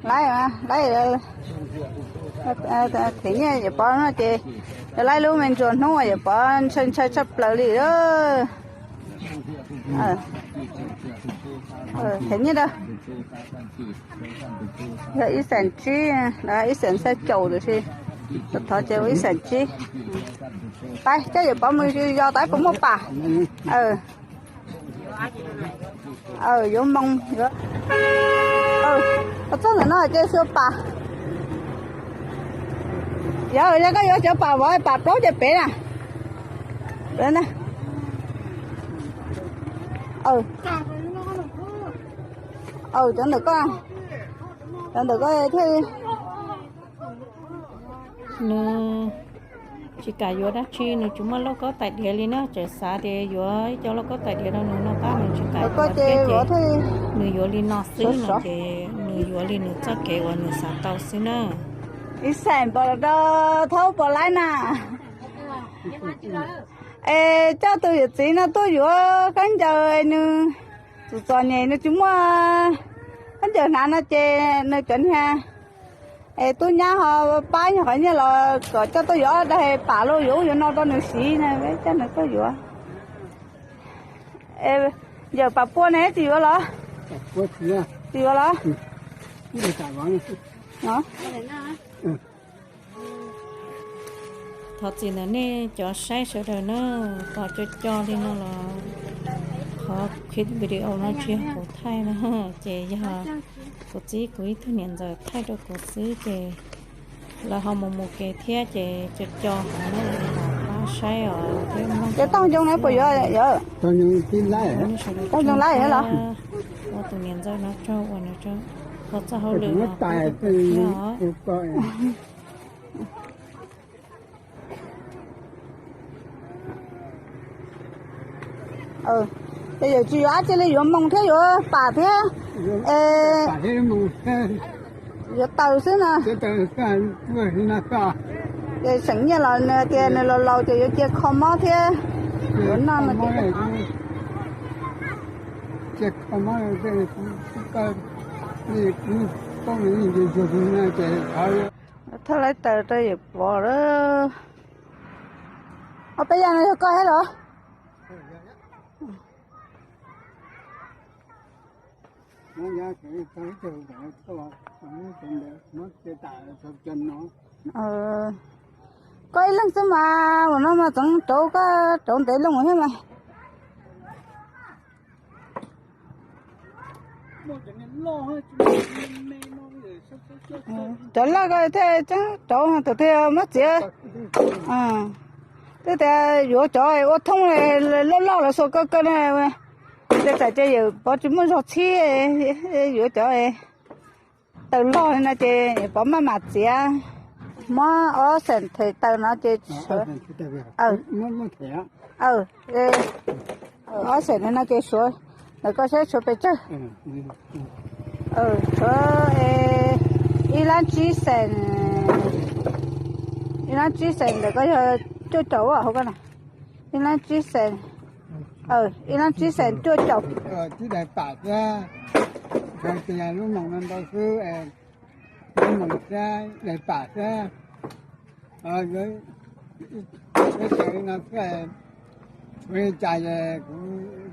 Laib, laib, them nyiaj Yawm Pov no ces yog laib lub me ntsuag hnub uas Yawm Pov ntshai ntshai tshaj plaws li. Them nyiaj da. Yog ib xees tsib, ib xees xya caum tab sis thov ces ua ib xees tsib. Pab coj Yawm Pov mus yos tab puas muaj pam. Yuav moo, txog ntawm no ces xyuas pam. Yog, yog koj yuav cov pam vov pam plaub ces pem na. Cov ntawm koj, cov ntawm koj thiaj. Nws tsis kam yuav dab tsi, nws tsis muaj lauj kaub tais diav li na, tseem xav tias yuav ib co lauj kaub tais diav rau nws no tab nws tsis kam yuav thiab ces nws yuav li no xwb no ces nws yuav li nws txoj kev uas nws xav tau xwb na. Ib xeem pom rau thaub pom laib na. Es coj tus yawm txiv no tuaj yuav khaub ncaws, nws txom txom nyem nws tsis muaj khaub ncaws hnav no ces nws cov niag es tub nyab ho pab nyuag qhov nyiaj los kom coj tuaj yuav daig pam los yuav ub yuav no rau nws siv na, coj nws tuaj yuav. Yawm pam pua ne tsis yuav los? Tsis yuav los? Thov txim ntawm nej cov saib sawv daws na, pom co co li no los qhov clip video no tsis yog kuv thaij na, ces yog kuv txiv kuv ib tug niam ntxawm thaij rau kuv xwb ces lawv ho mus mus kev thiab ces co co hov na, pab saib os thiab mloog. Ces tau ncoo na puas yuav? Tau ncoo laib los? Ua tus niam ntxawm no tsaug uas nws ua txoj hauj lwm no thiab os. Ces yawm tsis yuav dab tsi li, yuav moo thiab yuav pam thiab, yuav taws xwb na. Ces seem nyiaj los nws tias nws laus laus ces yuav cia kho mob thiab yuav noj no. Thawj laib taws rau Yawm Pov lawm. Ob peb yam no yog koj thiab los? Koj ib leeg xwb mas, ua no mas txeev rauv koj rauv ntev loo thiab mas. Cov loj ko thiaj tseeb rauv, tus twg muab txiav. Twb tias yuav cov ua thooj loj loj los xuas kawg kawg na. Ces txawm ces Yawm Pov tsis muaj zog txhib, yuav cov taws loj no ces Yawm Pov maj mam txiav. Muab ob xeem them taws no ces ob xeem no ces suav, ntawm koj saib suav pes tsawg. Suav ib lab tsib xeem, ib lab tsib xeem ntawm koj yog cuaj caum hauv ko na. Ib lab tsib xeem, ib lab tsib xeem cuaj caum. Tib daim pam thiab, tias lub moos no ntau xwb, lub moos thiab daim pam thiab. Ib txawm li no xwb, tshuav li cas es kuv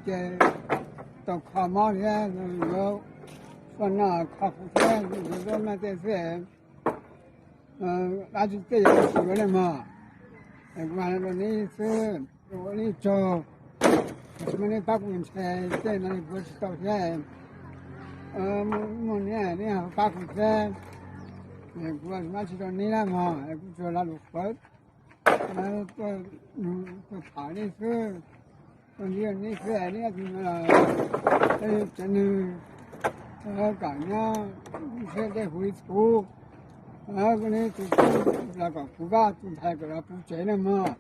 ces tau kho mob thiab, yuav ua noj kho kuv thiab, yuav noj tej xwb. Dab tsi tej yam tsis yuav li mog. Kuv hais rau neb xwb, ua neb tsaug, muab neb pab kuv ntshai tej no kuv tsis tau thiab. Muaj neb, neb pab kuv thiab, kuv tsis tau neb na mog, kuv tsuas lo lus qhuav tuaj tham neb xwb, tuaj ntsib neb xwb, neb tsis no los cov neeg kom nyob siab dej huv ib txhub, neb tus tub los kom kuv vaj tus ntxhais kom los puv tsev na mog.